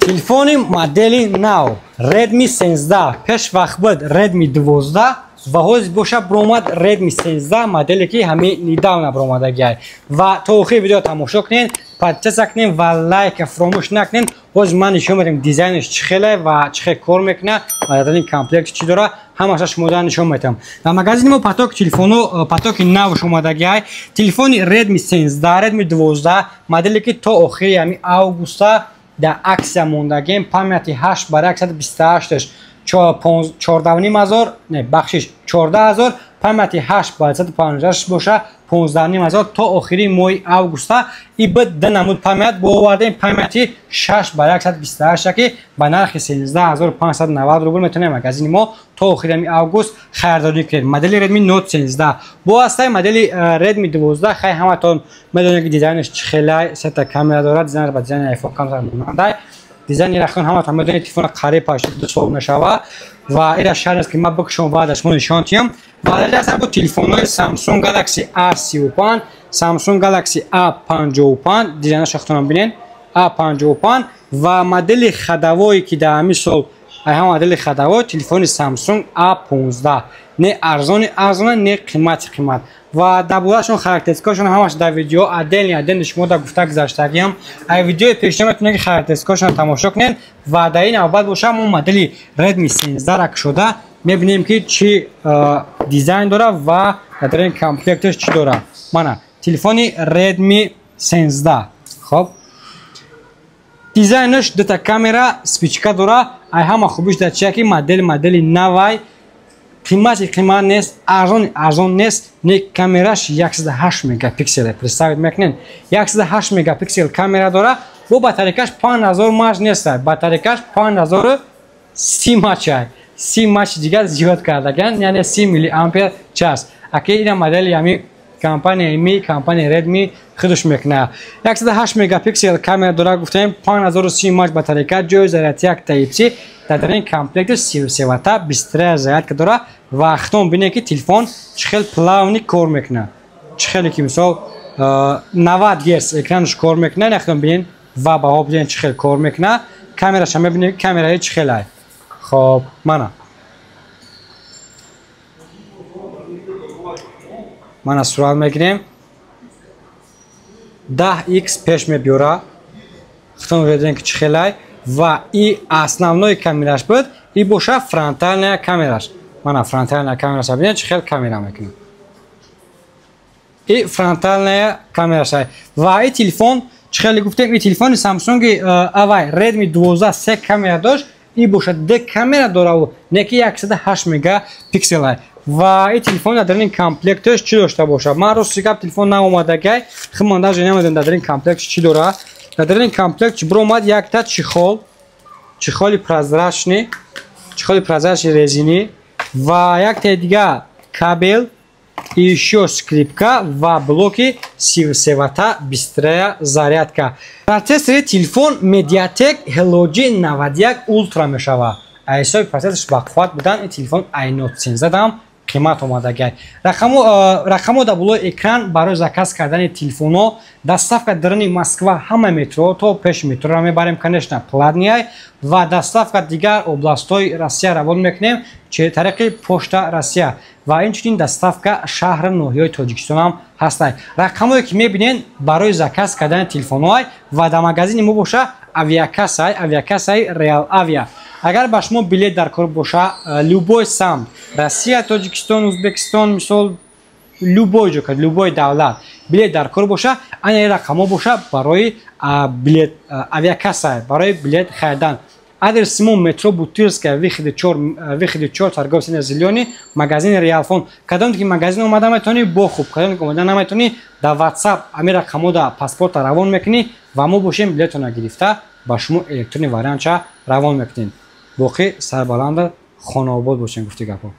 Телефони модели нав Redmi 13, пеш вақт буд Redmi 12 ва ҳозир боша биромад Redmi 13, моделе ки ҳамин недавно биромадагиай. Ва то охири видео тамошо кунед, подписаться кунед ва лайка фаромӯш накунед. Ҳозир ман нишон медиҳам, дизайнаш чӣ хеле ва чӣ хел кор мекунад ва дар ин комплект чӣ дора, ҳамаша шумо нишон медиҳам. Дар магазини мо поток телефоно, потоки навш омадагиай. Телефони Redmi 13, Redmi 12, моделе ки то охири ҳамин августа дар аксия мондагем. Памяти 8 бар 128 14,5 ҳазор, не, бахшиш, 14 000, памяти 8 ба 156 боша 15,5 ҳазор то охири моҳи августа. И б д намуд память бо овардем, памяти 6 ба 128, ки ба нархи 13 590 рубл метавонем магазини мо то охири ҳами август харидорӣ кунед. Модели Redmi Note 13 бо ҳастаи модели Redmi 12. Хай, ҳаматон медонед, ки дизайнаш чӣ хелай, сета камера дорад, дизайнаш ба дизайни iPhone камтар монандай. Дизайни рахтон ҳаматон медонед, телефона қариб 82 сол мешава ва ира шарт аст, ки ман бикушам, баъд шумо нишон тиҳам. Ва дар бо телефонҳои Samsung Galaxy A35, Samsung Galaxy A55, дизайнаш хатонам бинед, A55 ва модели ходовое, ки дар ҳамин сол ҳама модели ходовой телефони Samsung A15, не арзони арзона, не қимати қимат. Ва дар бораашон характеристикашон ҳамаш дар видео отдельно отдельно шумо да гуфта гузаштагиам. Ай видеои пешина метавонед, ки характеристикашонро тамошо кунед. Ва дар ин навбат боша мо модели Redmi 13 рак шуда мебинем, ки чӣ дизайн дора ва дар ин комплекташ чӣ дора. Мана телефони Redmi 13. Хоб, дизайнаш дута камера, вспышка дора. Ай ҳама хубиш дар чия, ки модел модели навай, қимати қимат нест, арзони арзон нест, не камераш 108 мегапиксел. Представить мекунед, 108 мегапиксел камера дора. Бо батарейкаш 5000 мАч нест, батарейкаш 5030 мАчай, 30 мАч дигар зиёд кардаган, яъне 30 миллиампер час. Аки ина модели ҳами компания Mi, компания Redmi худаш мекунад. 108 мегапиксел камера дора, гуфтем, 5030 мАч батарейка, ҷои зарядти як Type-C, дар ин комплекташ 33 ватта быстрая зарядка дора. Ва худтон бинед, ки телефон чӣ хел плавный кор мекунад, чӣ хеле ки мисол 90 герц экранаш кор мекунад. Нахтон бинед ва баҳо бинед, чӣ хел кор мекунад. Камераша мебинед, камераи чӣ хелай. Хоб, мана сурат мегирем, 10 x пеш мебиёра. Худтон ведем, ки чӣ хелай. Ва и основной камераш буд, и боша фронтальная камераш. Мана фронтальная камераш, бинед, чӣ хел камера мекунад, и фронтальная камераш. Ва и телефон, чӣ хеле гуфтем, и телефони Samsung авай Redmi 12 се камера дошт, и боша д камера дораву, не ки 108 мегапикселай. Ва и телефон дар ин комплекташ чӣ дошта бошад? Ман рости гап, телефон наомадагай, химан даже намедонам, дар ин комплект чӣ дора. Дар ин комплект биромад якта чехол, чехоли прозрачный, чехоли прозрачный резинӣ ва якта дига кабел, ещё скрепка ва блоки 33 ватта быстрая зарядка. Процессори телефон MediaTek Helio G91 Ultra мешавад. Ҳисоби процессорш бақувват будан, ин телефон Note 13 дам қимат омадагай. Рақамо дар болои экран барои заказ кардани телефонҳо. Доставка даруни Москва, ҳама метро, то пеши метроро мебарем, конечно, платный. Ва доставка дигар областҳои Россия равон мекунем че тариқи Почта Россия ва инчунин доставка шаҳру ноҳияҳои Тоҷикистонам ҳастанд. Рақамое ки мебинед, барои заказ кардани телефонҳоай. Ва дар магазини мо боша авиакассай, авиакассаи Реал Авиа. Агар ба шумо билет дар кор боша, любой самт Россия, Тоҷикистон, Узбекистон, мисол, любой ҷо, любой давлат билет дар кор боша, ана рақамҳо боша барои билет, авиакасса барои билет харидан. Адреси мо: метро Бутырская, выходи 4, торговый центр «Зелёный», магазини Реалфон. Кадоме ки магазин омада метавонӣ, бо хуб, кадоме ки омада наметавонӣ, дар WhatsApp ами рақамҳо да паспорта равон мекунӣ ва мо бошем, билетона гирифта, ба шумо электронный вариантша равон мекунем. Боқӣ сарбаланда, хонаобод бошем, гуфти гапҳо.